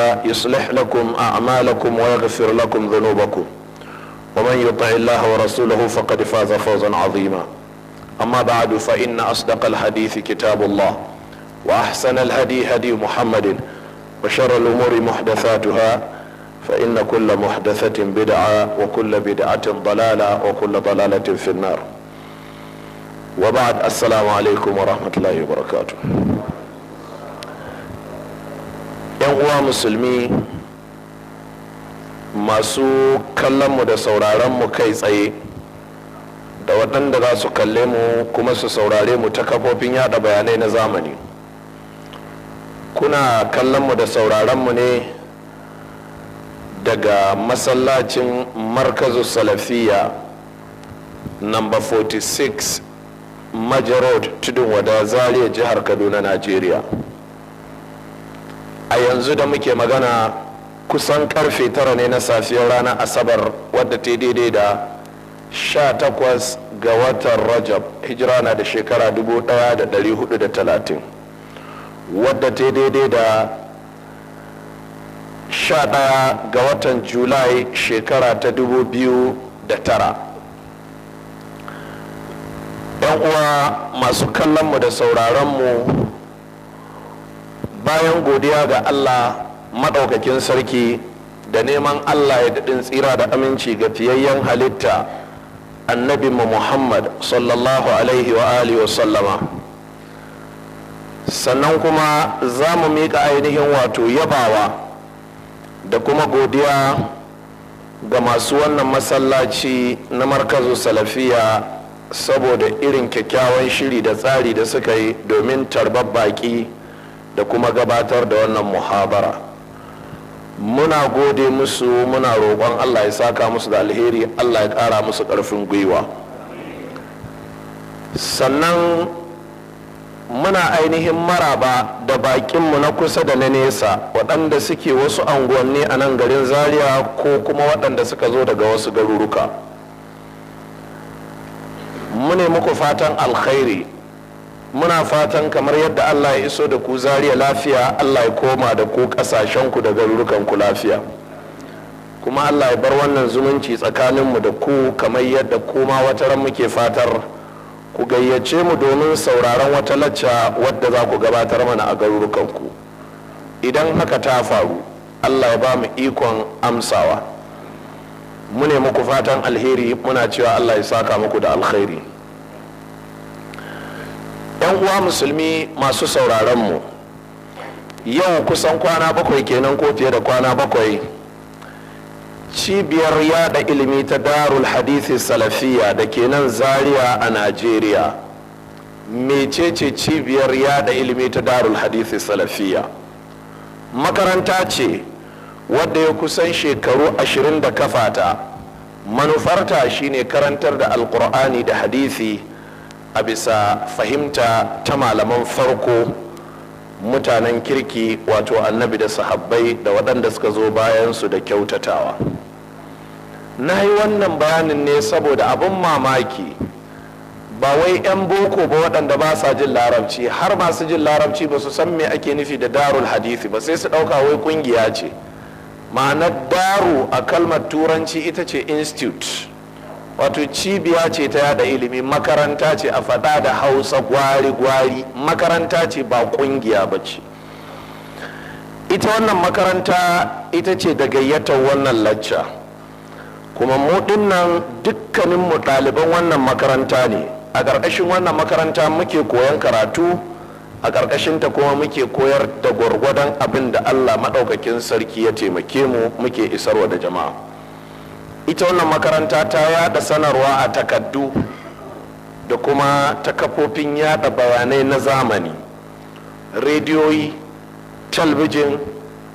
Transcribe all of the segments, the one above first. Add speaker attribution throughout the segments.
Speaker 1: سديدا يصلح لكم أعمالكم ويغفر لكم ذنوبكم، ومن يطع الله ورسوله فقد فاز فوزا عظيما. أما بعد، فإن أصدق الحديث كتاب الله، وأحسن الهدي هدي محمد، وشر الأمور محدثاتها، فإن كل محدثة بدعة وكل بدعة ضلالة وكل ضلالة في النار. وبعد، السلام عليكم ورحمة الله وبركاته. ‘Yan uwa musulmi masu kallonmu da sauraronmu kai tsaye, da waɗanda za su kalle mu kuma su saurare mu ta kafofin yada bayanai na zamani, kuna kallonmu da sauraronmu ne daga masallacin Markazu Salafiya, number 46 Maje Road, Tudun Wada, Zaria, jihar Kaduna, Najeriya. A yanzu da muke magana, kusan karfe 9 ne na safiyar ranar Asabar, wadda ta daidai da 18 ga watan Rajab, hijira na da shekara 1430, wadda ta daidai da 11 ga watan Julai, shekara ta 2009. Yan uwa masu kallonmu da sauraronmu, bayan godiya ga Allah maɗaukakin sarki da neman Allah ya daɗin tsira da aminci ga fiyayyen halitta, Annabi Muhammad sallallahu alaihi wa alihi wa sallama, sannan kuma za mu miƙa ainihin wato yabawa da kuma godiya ga masu wannan masallaci na Markazu Salafiya, saboda irin kyakkyawan shiri da tsari da suka yi domin tarbar baƙi da kuma gabatar da wannan muhabara. Muna gode musu, muna roƙon Allah ya saka musu da alheri, Allah ya ƙara musu ƙarfin gwiwa. Sannan muna ainihin maraba da baƙinmu na kusa da na nesa, waɗanda suke wasu anguwanni a nan garin Zaria ko kuma waɗanda suka zo daga wasu garuruka. Mune muku fatan alkhairi. Muna fatan kamar yadda Allah ya iso da ku Zaria lafiya, Allah ya koma da ku kasashenku da garurukanku lafiya, kuma Allah ya bar wannan zumunci tsakaninmu da ku, kamar yadda kuma wata ran muke fatar ku gayyace mu domin sauraron wata lacca wadda za ku gabatar mana a garurukanku. Idan haka ta faru, Allah ya ba mu ikon amsawa. Mu ne muku fatan alheri, muna cewa Allah ya saka muku da alkhairi. Yan uwa musulmi masu sauraron mu, yau kusan kwana 7 kenan ko fiye da kwana 7, cibiyar yada ilimi ta Darul Hadithi Salafiya da ke nan Zaria a Najeriya. Mecece cibiyar yada ilimi ta Darul Hadithi Salafiya? Makaranta ce wadda ya kusan shekaru 20 da kafata. Manufarta shine karantar da Alkur'ani da hadisi a bisa fahimta ta malaman farko, mutanen kirki, wato Annabi da sahabbai da waɗanda suka zo bayansu da kyautatawa. Na yi wannan bayanin ne saboda abin mamaki, ba wai 'yan boko ba waɗanda ba sa jin Larabci, har masu jin Larabci ba su san me ake nufi da Darul Hadisi ba, sai su ɗauka wai ƙungiya ce. Ma'anar daru a kalmar Turanci ita ce institute, wato cibiya ce ta yada ilimi, makaranta ce. A faɗa da Hausa gwari-gwari, makaranta ce, ba ƙungiya ba ce. Ita wannan makaranta ita ce da gayyatar wannan lacca, kuma mu dinnan dukkaninmu ɗaliban wannan makaranta ne. A ƙarƙashin wannan makaranta muke koyan karatu, a ƙarƙashinta kuma muke koyar da gwargwadon abin da Allah maɗaukakin sarki ya taimake mu muke isarwa da jama'a. Ita wannan makaranta ta yada sanarwa a takaddu da kuma ta kafofin yada bayanai na zamani, rediyoyi, talbijin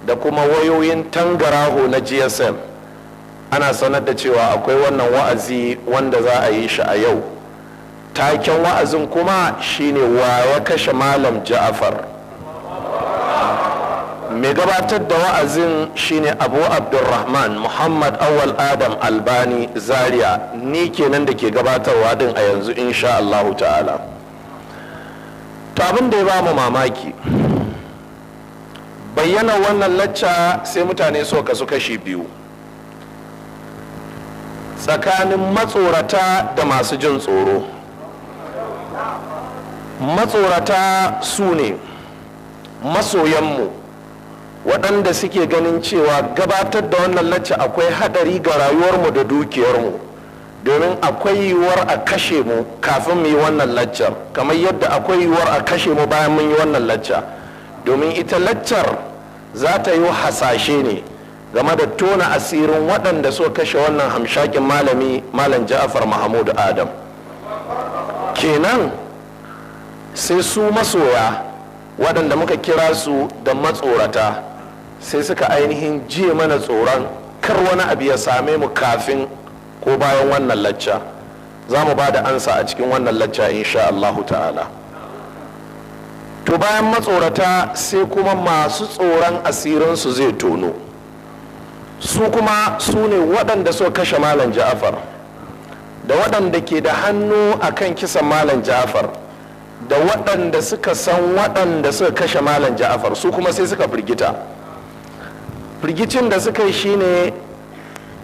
Speaker 1: da kuma wayoyin tangaraho na GSM. Ana sanar da cewa akwai wannan wa'azi wanda za a yi shi a yau. Taken wa'azin kuma shine "Wa ya kashe Malam Ja'afar?" Mai gabatar da wa'azin shine Abu Abdulrahman Muhammad Awal Adam Albani Zaria, ni kenan da ke gabatarwa din a yanzu, insha Allahu ta'ala. To, abin da ya ba mu mamaki, bayyana Bayyana wannan lacca sai mutane so kasu kashi biyu, tsakanin matsorata da masu jin tsoro. Matsorata su ne masoyanmu waɗanda suke ganin cewa gabatar da wannan lacca akwai haɗari ga rayuwarmu da dukiyarmu, domin akwai yiwuwar a kashe mu kafin mu yi wannan laccar, kamar yadda akwai yiwuwar a kashe mu bayan mun yi wannan lacca, domin ita laccar za ta yi hasashe ne game da tona asirin waɗanda suka kashe wannan hamshakin malami, Malam Ja'far Mahmud Adam. Kenan sai su masoya waɗanda muka kira su da matsorata sai suka ainihin jiye mana tsoron kar wani abu ya same mu kafin ko bayan wannan lacca. Za mu ba da ansa a cikin wannan lacca insha Allahu ta'ala. To bayan matsorata sai kuma masu tsoron asirinsu zai tono. Su kuma su ne waɗanda suka kashe Malam Ja'far, da waɗanda ke da hannu akan kisan Malam Ja'far, da waɗanda suka san waɗanda suka kashe Malam Ja'far. Su kuma sai suka firgita. Firgicin da suka yi shine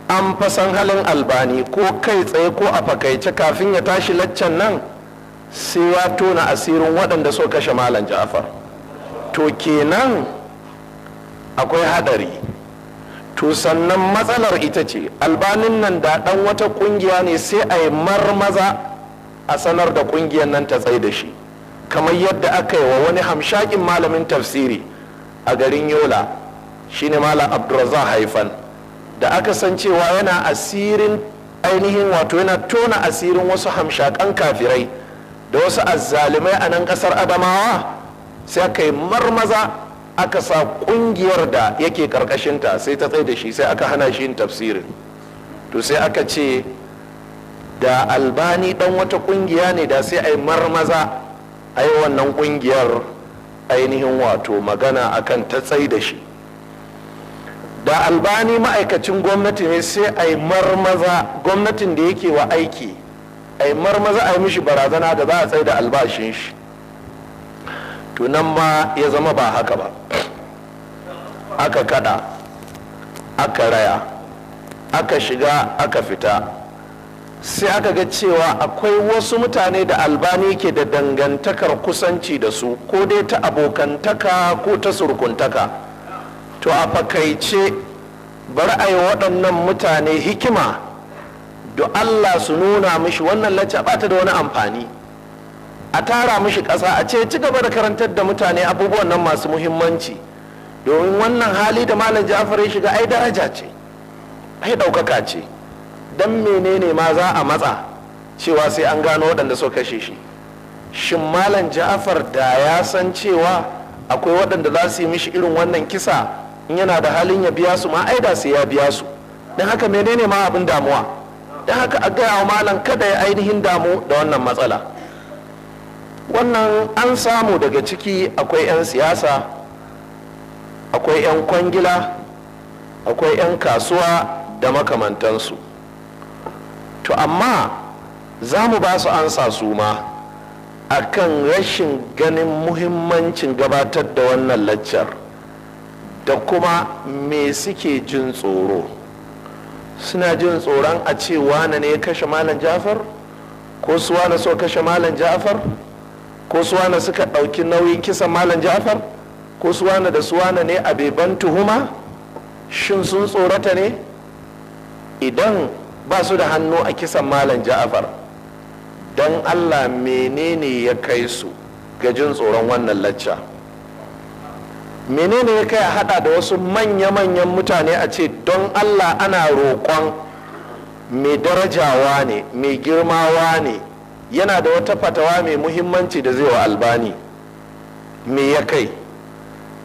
Speaker 1: an fasan halin Albani, ko kai tsaye ko a fakaice, kafin ya tashi laccan nan sai ya tona asirin waɗanda suka kashe Malam Ja'far. To kenan akwai haɗari. To sannan matsalar ita ce Albanin nan da ɗan wata ƙungiya ne, sai a yi marmaza a sanar da ƙungiyar nan ta tsaye da shi, kamar yadda aka yi wa wani hamshakin malamin tafsiri a garin Yola, shine Malam Abdulrazak Haifan, da aka san cewa yana asirin ainihin wato yana tona asirin wasu hamshakan kafirai da wasu azzalumai a nan kasar Adamawa. Sai aka yi marmaza aka sa kungiyar da yake karkashinta sai ta tsaye da shi, sai aka hana shi yin tafsirin. To sai aka ce da Albani dan wata kungiya ne, da sai a yi marmaza a yi wannan kungiyar ainihin wato magana akan ta tsaye da shi. Da Albani ma'aikacin gwamnati ne, sai a yi marmaza gwamnatin da yake wa aiki a yi marmaza a yi mishi barazana da za a tsaye da albashin shi. To nan ma ya zama ba haka ba. Aka kada aka raya, aka shiga aka fita, sai aka ga cewa akwai wasu mutane da Albani ke da dangantakar kusanci da su, ko dai ta abokantaka ko ta surkuntaka. To a fakaice bari a yi waɗannan mutane hikima da Allah su nuna mishi wannan lacca ba ta da wani amfani, a tara mishi ƙasa, a ce ci gaba da karantar da mutane abubuwan nan masu muhimmanci, domin wannan hali da Malam Ja'far ya shiga ai daraja ce, ai ɗaukaka ce. Don menene ma za a matsa cewa sai an gano waɗanda suka kashe shi? Shin Malam Ja'far da ya san cewa akwai waɗanda za su yi mishi irin wannan kisa, in yana da halin ya biya su ma ai da sai ya biya su. Don haka menene ma abin damuwa? Don haka a gaya wa malam kada ya ainihin damu da wannan matsala. Wannan an samu daga ciki akwai 'yan siyasa, akwai 'yan kwangila, akwai 'yan kasuwa da makamantansu. To amma za mu ba su ansa su ma akan rashin ganin muhimmancin gabatar da wannan laccar da kuma me suke jin tsoro. Suna jin tsoron a ce wane ne ya kashe Malam Ja'far, ko su wane so kashe Malam Ja'far, ko su wane suka ɗauki nauyin kisan Malam Ja'far, ko su wane da su wane ne a beban tuhuma. Shin sun tsorata ne? Idan ba su da hannu a kisan Malam Ja'far, don Allah menene ya kai su ga jin tsoron wannan lacca? Menene ya kai a hada da wasu manya-manyan mutane a ce don Allah ana roƙon mai darajawa ne, mai girmawa ne, yana da wata fatawa mai muhimmanci da zai wa Albani? Me ya kai?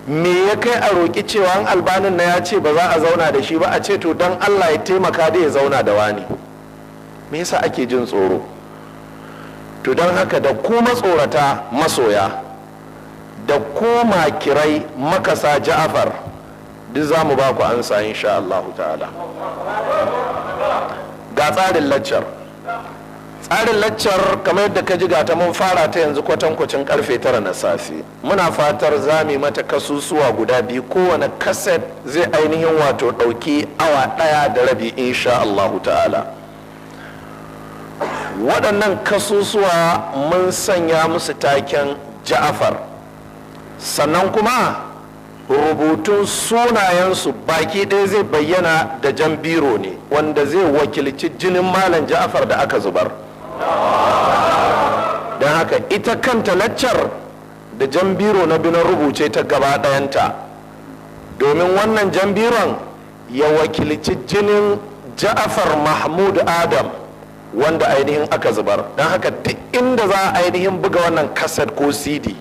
Speaker 1: Me ya kai a roƙi cewa an Albanin na ya ce ba za a zauna da shi ba, a ce to don Allah ya taimaka da ya zauna da wani? Me yasa ake jin tsoro? To don haka da ku matsorata masoya, da ku makirai makasa Ja'far, duk za mu ba ku ansa insha Allahu ta'ala. Ga tsarin laccar. Tsarin laccar kamar yadda ka ji gata, mun fara ta yanzu kwatankwacin karfe 9 na safe. Muna fatar za mu mata kasusuwa guda biyu, kowane kaset zai ainihin wato ɗauki awa 1.5 insha Allahu ta'ala. Waɗannan kasusuwa mun sanya musu taken Ja'afar, sannan kuma rubutun sunayensu baki ɗaya zai bayyana da jan biro ne, wanda zai wakilci jinin Malam Ja'afar da aka zubar. Don haka ita kanta laccar da jan biro na binan rubuce ta gaba ɗayanta, domin wannan jan biron ya wakilci jinin Ja'afar Mahmud Adam wanda ainihin aka zubar. Don haka duk inda za a ainihin buga wannan kaset ko CD,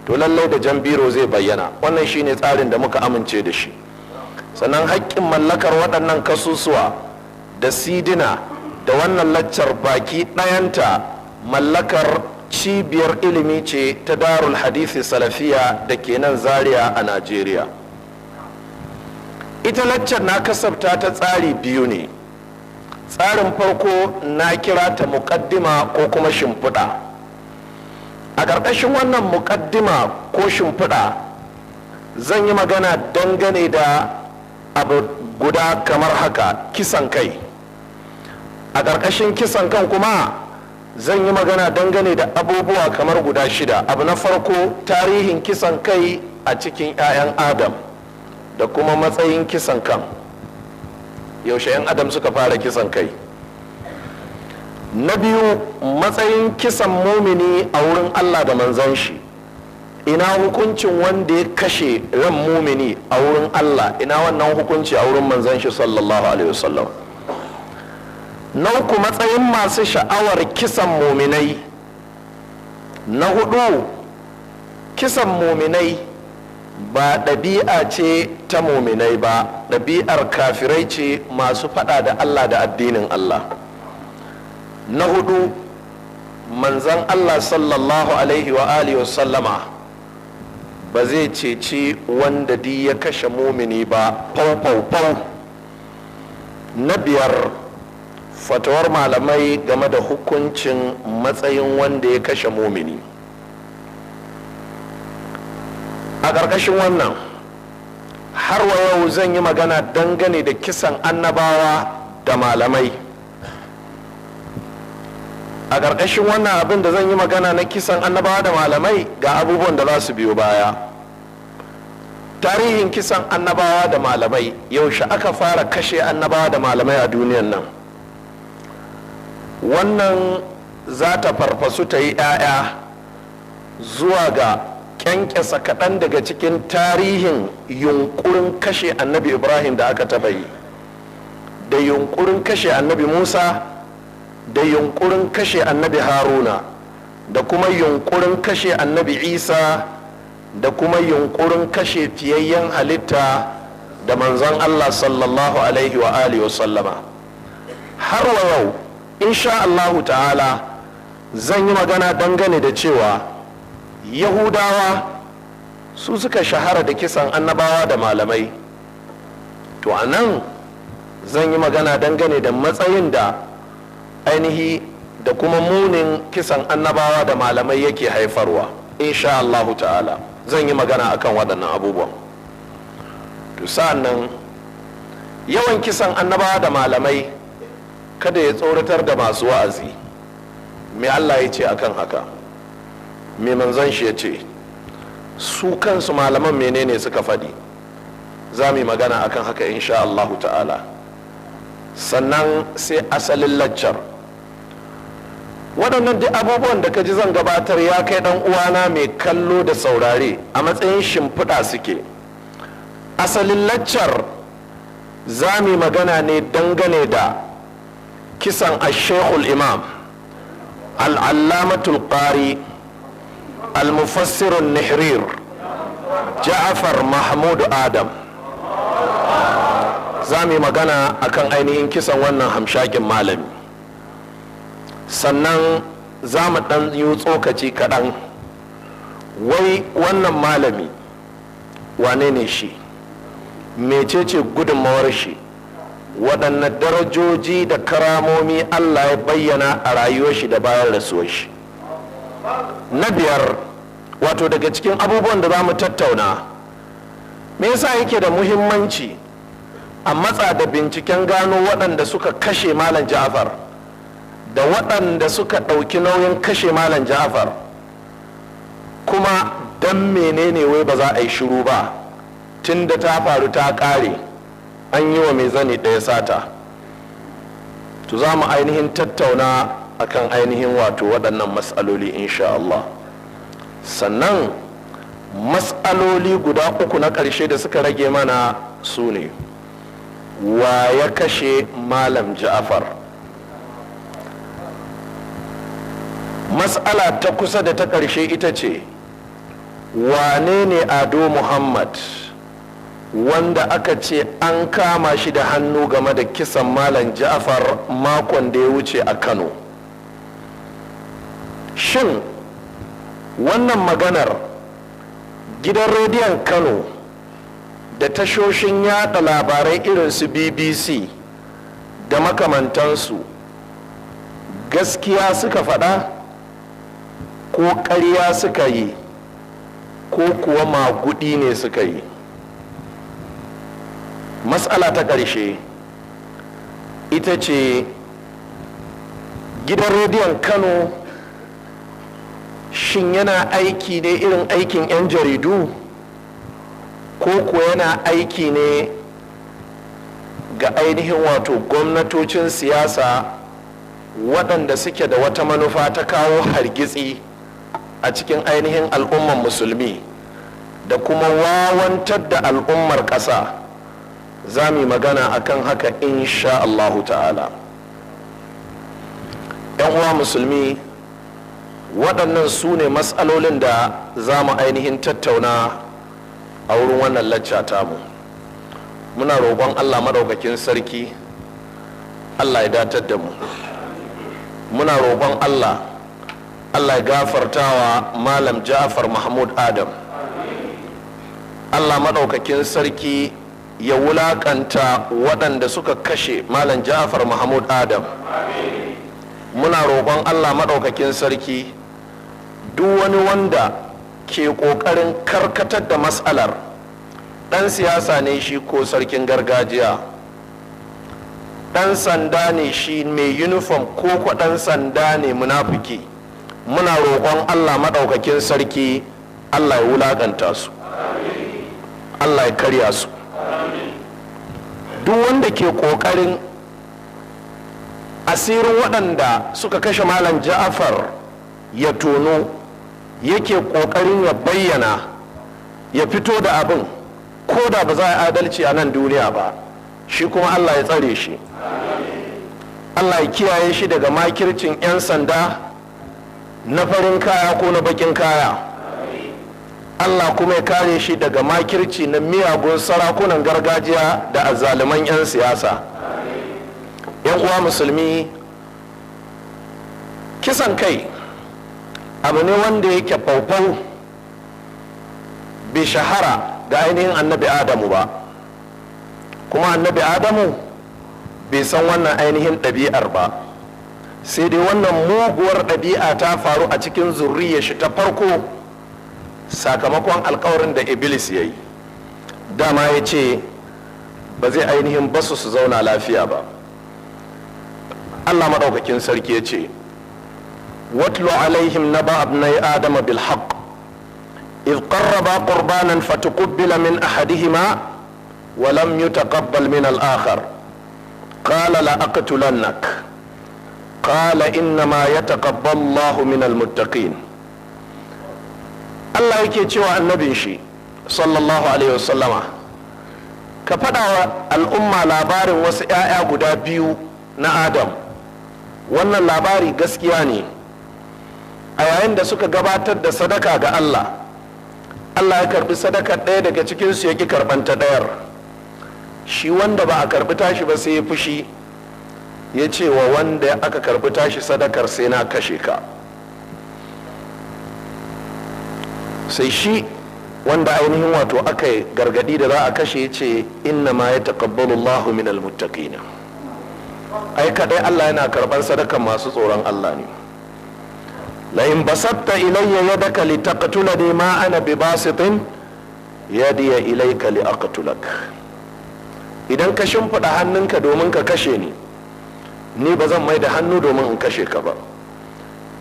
Speaker 1: to lallai da jan biro zai bayyana. Wannan shine tsarin da muka amince da shi. Sannan haƙƙin mallakar waɗannan kasusuwa da sidina da wannan laccar baki ɗayanta mallakar cibiyar ilimi ce ta Darul Hadithi Salafiya da ke nan Zaria a Najeriya. Ita laccar na kasafta ta tsari biyu ne. Tsarin farko na kira ta muƙaddima ko kuma shimfiɗa. A ƙarƙashin wannan muƙaddima ko shimfiɗa zan yi magana dangane da abu guda kamar haka: kisan kai. A ƙarƙashin kisan kan kuma zan yi magana dangane da abubuwa kamar guda shida. Abu na farko, tarihin kisan kai a cikin 'ya'yan Adam da kuma matsayin kisan kan, yaushe 'yan Adam suka fara kisan kai. Na biyu, matsayin kisan mumini a wurin Allah da manzan shi, ina hukuncin wanda ya kashe ran mumini a wurin Allah, ina wannan hukunci a wurin manzan shi sallallahu alaihi wasallam. Na uku, matsayin masu sha'awar kisan muminai. Na hudu, kisan muminai ba ɗabi'a ce ta muminai ba, ɗabi'ar kafirai ce masu faɗa da Allah da addinin Allah. Na hudu, manzan Allah sallallahu alaihi wa alihi wa sallama ba zai ceci wanda di ya kashe mumini ba, fau fau fau. Na biyar, fatawar malamai game da hukuncin matsayin wanda ya kashe mumini. A ƙarƙashin wannan, har wa yau zan yi magana dangane da kisan annabawa da malamai. A ƙarƙashin wannan abin da zan yi magana na kisan annabawa da malamai, ga abubuwan da za su biyo baya. Tarihin kisan annabawa da malamai, yaushe aka fara kashe annabawa da malamai a duniyan nan? Wannan za ta farfasu ta yi 'ya'ya zuwa ga kyankyasa kaɗan daga cikin tarihin yunkurin kashe Annabi Ibrahim da aka taɓa yi, da yunkurin kashe Annabi Musa, da yunkurin kashe Annabi Haruna, da kuma yunkurin kashe Annabi Isa, da kuma yunkurin kashe fiyayyen halitta da manzon Allah sallallahu alaihi wa alihi wa sallama. Har wa yau, insha Allahu ta'ala, zan yi magana dangane da cewa Yahudawa su suka shahara da kisan annabawa da malamai. To a nan zan yi magana dangane da matsayin da ainihi da kuma munin kisan annabawa da malamai yake haifarwa. Insha Allahu ta'ala zan yi magana akan waɗannan abubuwan. To sa'an nan, yawan kisan annabawa da malamai kada ya tsoratar da masu wa'azi. Me Allah ya ce akan haka? Me manzon shi ya ce? Su kansu malaman menene suka faɗi? Za mu yi magana akan haka insha Allahu ta'ala. Sannan sai asalin laccar. Waɗannan duk abubuwan da ka ji zan gabatar, ya kai ɗan uwana mai kallo da saurare, a matsayin shimfiɗa suke. Asalin laccar za mu yi magana ne dangane da kisan Ashekul Imam Al'allamatul Qari Al-Mufassirun Nihrir Ja'afar Mahmud Adam. Za mu yi magana akan ainihin kisan wannan hamshakin malami. Sannan za mu ɗan yi tsokaci kaɗan: wai wannan malami wane ne shi? Mecece gudunmawar shi? Waɗanne darajoji da karamomi Allah ya bayyana a rayuwar shi da bayan rasuwar shi? Na biyar, wato daga cikin abubuwan da za mu tattauna, me yasa yake da muhimmanci a matsa da binciken gano waɗanda suka kashe Malam Ja'far da waɗanda suka ɗauki nauyin kashe Malam Ja'far, kuma don menene wai ba za a yi shiru ba tun da ta faru ta ƙare, an yi wa mai zani ɗaya sata? To za mu ainihin tattauna akan ainihin wato waɗannan matsaloli insha Allah. Sannan matsaloli guda uku na ƙarshe da suka rage mana su ne: wa ya kashe Malam Ja'far? Matsala ta kusa da ta ƙarshe ita ce, wane ne Ado Muhammad wanda aka ce an kama shi da hannu game da kisan Malam Ja'far makon da ya wuce a Kano? Shin wannan maganar gidan rediyon Kano da tashoshin yada labarai irin su BBC da makamantansu gaskiya suka faɗa ko ƙarya suka yi, ko kuwa magudi ne suka yi? Matsala ta ƙarshe ita ce, gidan rediyon Kano shin yana aiki ne irin aikin 'yan jaridu, ko kuwa yana aiki ne ga ainihin wato gwamnatocin siyasa waɗanda suke da wata manufa ta kawo hargitsi a cikin ainihin al'ummar musulmi da kuma wawantar da al'ummar ƙasa? Za mu yi magana akan haka insha Allahu ta'ala. 'Yan uwa musulmi, waɗannan su ne matsalolin da za mu ainihin tattauna a wurin wannan lacca tamu. Muna roƙon Allah maɗaukakin sarki, Allah ya datar da mu. Muna roƙon Allah, Allah ya gafartawa Malam Ja'far Mahmud Adam. Allah maɗaukakin sarki ya wulaƙanta waɗanda suka kashe Malam Ja'far Mahmud Adam. Muna roƙon Allah maɗaukakin sarki, duk wani wanda ke ƙoƙarin karkatar da matsalar, ɗan siyasa ne shi ko sarkin gargajiya, ɗan sanda ne shi mai uniform ko ko ɗan sanda ne munafiki, muna roƙon Allah maɗaukakin sarki, Allah ya wulaƙanta su, Allah ya karya su. Duk wanda ke ƙoƙarin asirin waɗanda suka kashe Malam Ja'far ya tono, yake ƙoƙarin ya bayyana, ya fito da abin, ko da ba za a adalci a nan duniya ba, shi kuma Allah ya tsare shi, Allah ya kiyaye shi daga makircin 'yan sanda na farin kaya ko na bakin kaya. Allah kuma ya kare shi daga makirci na miyagun sarakunan gargajiya da azzaluman 'yan siyasa. 'Yan uwa musulmi, kisan kai abu ne wanda yake faufau bai shahara ga ainihin Annabi Adamu ba, kuma Annabi Adamu bai san wannan ainihin ɗabi'ar ba, sai dai wannan muguwar ɗabi'a ta faru a cikin zurriyar shi ta farko sakamakon alkawarin da Iblis ya yi. Dama ya ce ba zai ainihin basu su zauna lafiya ba. Allah maɗaukakin sarki ya ce, watlu alaihim naba abnai adama bil haqq idh qarraba qurbanan fatuqbila min ahadihima wa lam yutaqabbal min al-akhar, qala la aqtulannak, qala innama yataqabbalu Allahu min al-muttaqin. Allah yake cewa annabin shi sallallahu alaihi wasallama, ka faɗa wa al'umma labarin wasu 'ya'ya guda biyu na Adam. Wannan labari gaskiya ne. A yayin da suka gabatar da sadaka ga Allah, Allah ya karbi sadakar ɗaya daga cikinsu, ya ƙi karɓan ta ɗayar. Shi wanda ba a karbi tashi ba sai ya fushi, ya ce wa wanda aka karbi tashi sadakar, sai na kashe ka. Sai shi Wanda ainihin wato aka yi gargadi da za a kashe, ce inna ma ya taqabbalu Allahu minal muttaqina. Ai kadai Allah yana karban sadakan masu tsoron Allah ne. La in basatta ilayya yadaka litaqtulani ma ana bibasitin yadiya ilayka liaqtulak. Idan ka shimfiɗa hannunka domin ka kashe ni, ni ba zan mai da hannu domin in kashe ka ba.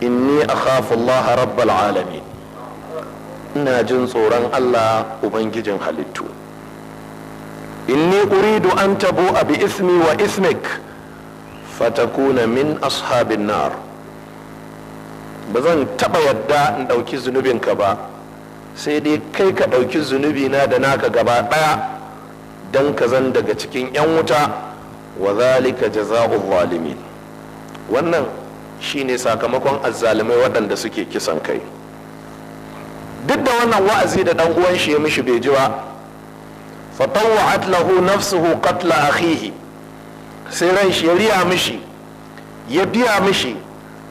Speaker 1: Inni akhafu Allah rabbal alamin, ina jin tsoron Allah ubangijin halittu. Inni uridu an tabu'a bi ismi wa ismik fatakuna min ashabin nar. Ba zan taɓa yadda in ɗauki zunubinka ba, sai dai kai ka ɗauki zunubina da naka gaba ɗaya don ka zan daga cikin 'yan wuta. Wa zalika jaza'ul zalimin. Wannan shine sakamakon azzalumai waɗanda suke kisan kai. Duk da wannan wa'azi da ɗan uwan shi ya mishi bai ji ba. Fatawwa'at lahu nafsuhu qatla akhihi, sai ran shi ya riya mishi, ya biya mishi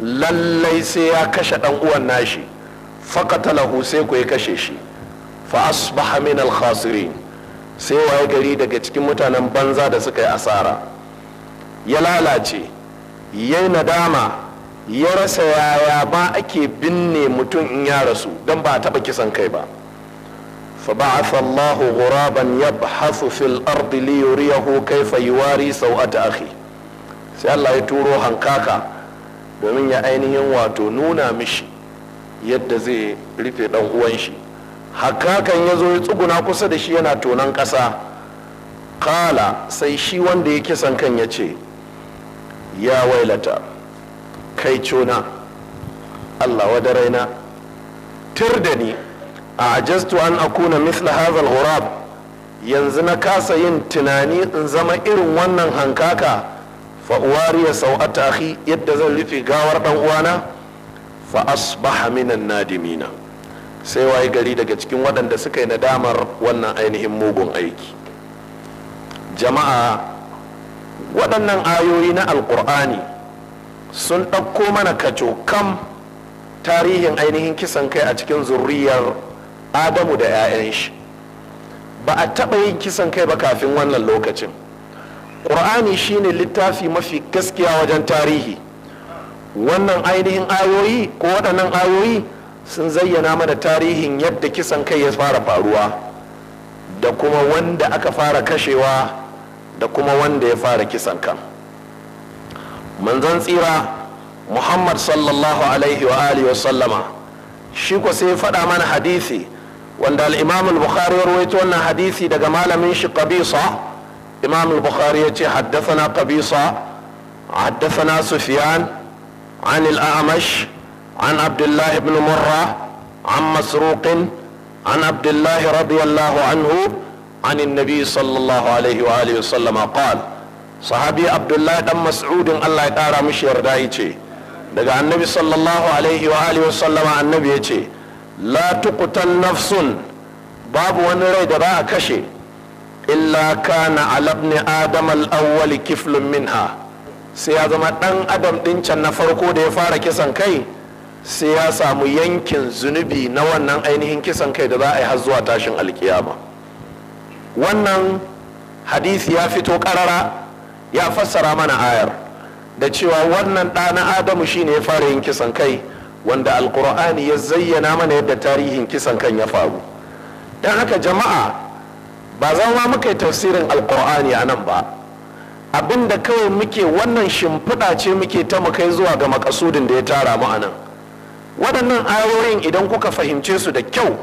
Speaker 1: lallai sai ya kashe ɗan uwan nashi. Faqatalahu, sai ku ya kashe shi. Fa asbaha min al khasirin, sai waye gari daga cikin mutanen banza da suka yi asara. Ya lalace, ya yi nadama, ya rasa yaya ba ake binne mutum in ya rasu, don ba a taɓa kisan kai ba. فبعث الله غرابا يبحث في الأرض ليريه كيف يواري سوءة أخيه. Sai Allah ya turo hankaka domin ya ainihin wato nuna mishi yadda zai rufe dan uwan shi. Hankakan ya zo ya tsuguna kusa da shi yana tonon ƙasa. Kala, sai shi wanda ya kisan kan ya ce, ya wailata, kai cona, Allah wadaraina, tir da ni, a ajastu an akuna mithla hadha al-ghurab, yanzu na kasa yin tunani in zama irin wannan hankaka, fa uwariya sau'ata akhi, yadda zan rufe gawar dan uwana. Fa asbaha minan nadimina, sai waye gari daga cikin waɗanda suka yi nadamar wannan ainihin mugun aiki. Jama'a, waɗannan ayoyi na Alƙur'ani sun ɗauko mana kacokam tarihin ainihin kisan kai a cikin zurriyar Adamu da 'ya'yan shi. Ba a taɓa yin kisan kai ba kafin wannan lokacin. Ƙur'ani shine littafi mafi gaskiya wajen tarihi. Wannan ainihin ayoyi ko waɗannan ayoyi sun zayyana mana tarihin yadda kisan kai ya fara faruwa, da kuma wanda aka fara kashewa, da kuma wanda ya fara kisan kan. Manzon tsira Muhammad sallallahu alaihi wa alihi wa sallama shi ko sai faɗa mana hadisi wanda al-Imam al-Bukhari ya rawaito wannan hadisi daga malamin shi Qabisa. Imam al-Bukhari ya ce haddathana Qabisa, haddathana Sufyan an al-A'mash an Abdullah ibn Murra an Masruq an Abdullah radiyallahu anhu عن النبي صلى الله عليه وآله وسلم قال. Sahabi Abdullahi dan Mas'udin, Allah ya kara mishi yarda, yace daga Annabi sallallahu alaihi wa alihi wa sallama, Annabi yace la tuqtal nafsun, babu wani rai da za a kashe, illa kana ala ibn adam al-awwal kiflun minha, sai ya zama dan Adam din can na farko da ya fara kisan kai sai ya samu yankin zunubi na wannan ainihin kisan kai da za a yi har zuwa tashin alkiyama. Wannan hadisi ya fito karara ya fassara mana ayar da cewa wannan ɗa na Adamu shine ya fara yin kisan kai, wanda Alkur'ani ya zayyana mana yadda tarihin kisan kan ya faru. Don haka jama'a, ba zama muka yi tafsirin Alkur'ani a nan ba. Abinda kawai muke, wannan shimfiɗa ce muke ta mu kai zuwa ga makasudin da ya tara mu a nan. Waɗannan ayoyin, idan kuka fahimce su da kyau,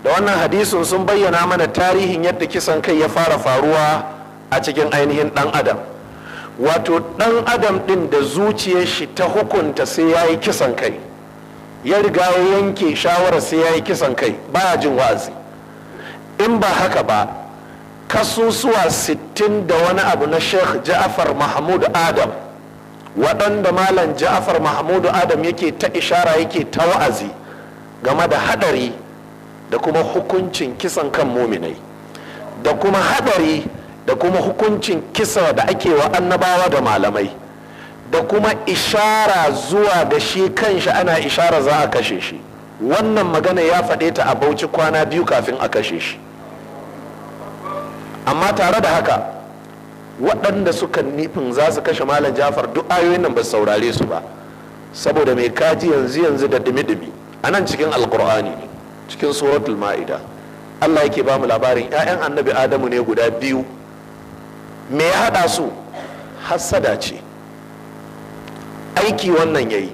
Speaker 1: da wannan hadisin, sun bayyana mana tarihin yadda kisan kai ya fara faruwa a cikin ainihin ɗan Adam, wato ɗan Adam ɗin da zuciyar shi ta hukunta sai ya yi kisan kai, ya riga ya yanke shawarar sai ya yi kisan kai, baya jin wa'azi. In ba haka ba, kasusuwa 60 da wani abu na Sheikh Ja'far Mahmud Adam, waɗanda Malam Ja'far Mahmud Adam yake ta ishara, yake ta wa'azi game da haɗari da kuma hukuncin kisan kan muminai, da kuma haɗari da kuma hukuncin kisa da ake wa annabawa da malamai, da kuma ishara zuwa da shi kanshi ana ishara za a kashe shi. Wannan magana ya faɗe ta a Bauchi kwana 2 kafin a kashe shi. Amma tare da haka waɗanda suka nufin za su kashe Malam Jafar duk ayoyin nan ba su saurare su ba, saboda mai kaji yanzu yanzu da dumi-dumi a nan cikin Alkur'ani ne, cikin Suratul Ma'ida Allah yake ba mu labarin 'ya'yan Annabi Adamu ne guda 2. Me ya haɗa su? Hassada ce. Aiki wannan yayi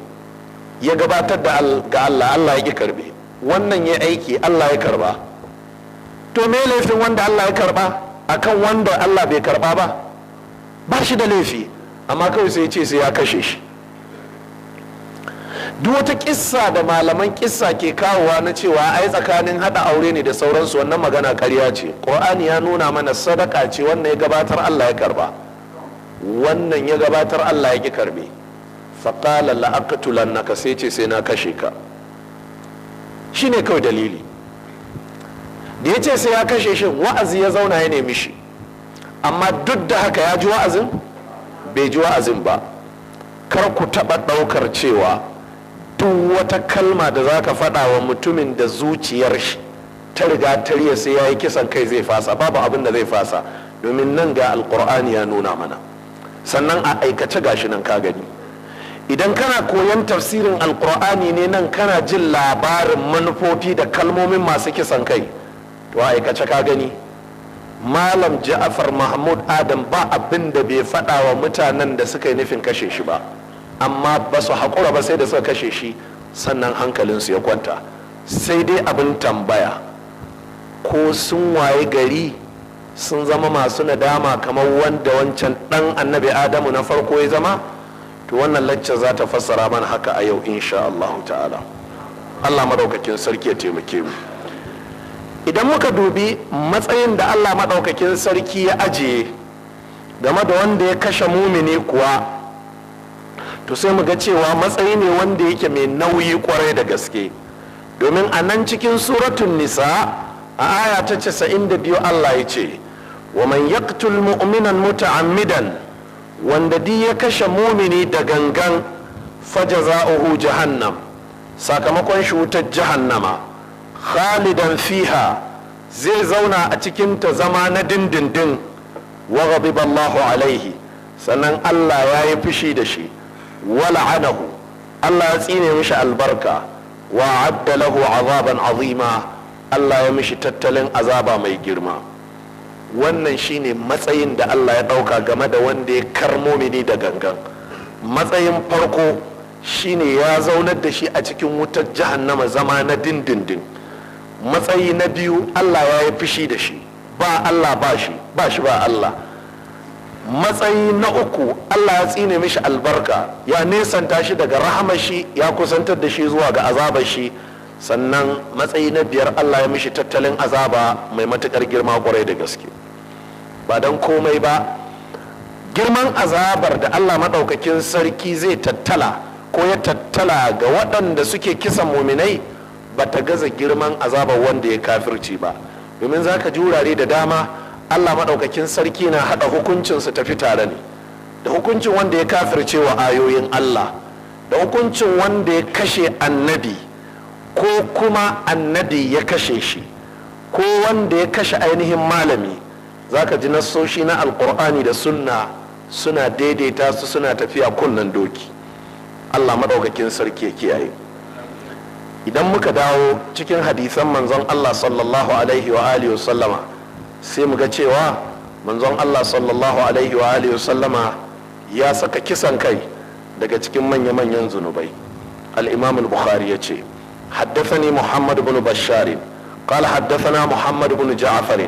Speaker 1: ya gabatar da ga Allah, Allah ya ƙi karbe. Wannan ya aiki, Allah ya karba. To me laifin wanda Allah ya karba akan wanda Allah bai karba ba? Ba shi da laifi, amma kawai sai ya ce sai ya kashe shi. Duk wata kissa da malaman kissa ke kawowa na cewa ai tsakanin hada aure ne da sauransu, wannan magana ƙarya ce. Qur'ani ya nuna mana sadaka ce, wannan ya gabatar Allah ya karba, wannan ya gabatar Allah ya ki karbe. Faqala la'aqtulannaka, sai ce sai na kashe ka. Shine kawai dalili da ya ce sai ya kashe shi. Wa'azi ya zauna ya nemi shi, amma duk da haka ya ji wa'azin? Bai ji wa'azin ba. Kar ku taɓa ɗaukar cewa duk wata kalma da za ka faɗa wa mutumin da zuciyar shi ta riga ta riya sai ya yi kisan kai zai fasa. Babu abin da zai fasa, domin nan ga Alƙur'ani ya nuna mana, sannan a aikace gashi nan ka gani. Idan kana koyon tafsirin Alƙur'ani ne nan kana jin labarin manufofi da kalmomin masu kisan kai, to a aikace ka gani. Malam Ja'far Mahmud Adam ba abin da bai faɗa wa mutanen da suka yi nufin kashe shi ba, amma ba su haƙura ba sai da suka kashe shi, sannan hankalinsu ya kwanta. Sai dai abin tambaya, ko sun waye gari sun zama masu nadama kamar wanda wancan ɗan Annabi Adamu na farko ya zama? To wannan lacca za ta fassara mana haka a yau insha Allah ta'ala. Allah madaukakin sarki ya taimake mu. Idan muka dubi matsayin da Allah madaukakin sarki ya ajiye game da wanda ya kashe mumini kuwa, to sai mu ga cewa matsayi ne wanda yake mai nauyi kwarai da gaske. Domin a nan cikin Suratul Nisa a aya ta 92 Allah ya ce, wa man yaqtul mu'minan muta'ammidan, wanda duk ya kashe mumini da gangan, fajaza'uhu jahannam, sakamakon shi wutar jahannama, khalidan fiha, zai zauna a cikin ta zama na dindindin, wa ghadiba Allahu alaihi, sannan Allah ya yi fushi da shi, wa la'anahu, Allah ya tsine mishi albarka, wa adda lahu azaban azima, Allah ya mishi tattalin azaba mai girma. Wannan shine matsayin da Allah ya dauka game da wanda ya kar mumini da gangan. Matsayin farko shine ya zaunar da shi a cikin wutar jahannama zama na dindindin. Matsayi na biyu, Allah ya yi fushi da shi, ba Allah ba shi, ba shi ba Allah. Matsayi na uku, Allah ya tsine mishi albarka, ya nesanta shi daga rahamar shi, ya kusantar da shi zuwa ga azabar shi. Sannan matsayi na biyar, Allah ya mishi tattalin azaba mai matukar girma kwarai da gaske. Ba don komai ba, girman azabar da Allah maɗaukakin sarki zai tattala ko ya tattala ga waɗanda suke kisan muminai ba ta gaza girman azabar wanda ya kafirci ba. Domin za ka ji wurare da dama Allah maɗaukakin sarki na haɗa hukuncinsu tafi tare ne, da hukuncin wanda ya kafirce wa ayoyin Allah, da hukuncin wanda ya kashe annabi ko kuma annabi ya kashe shi, ko wanda ya kashe ainihin malami. Za ka ji nassoshi na Alƙur'ani da sunna suna daidaita su, suna tafiya kunnen doki. Allah maɗaukakin sarki ya kiyaye. Idan muka dawo cikin hadisan manzon Allah sallallahu alaihi wa alihi wa sallama, sai mu ga cewa manzon Allah sallallahu alaihi wa alihi wa sallama ya saka kisan kai daga cikin manya-manyan zunubai. Al-Imam al-Bukhari ya ce, haddathani Muhammad ibn Bashar qala haddathana Muhammad ibn Ja'far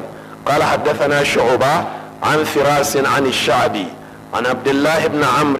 Speaker 1: qala haddathana Shu'ba an Firas an Ash-Sha'bi an Abdullah ibn Amr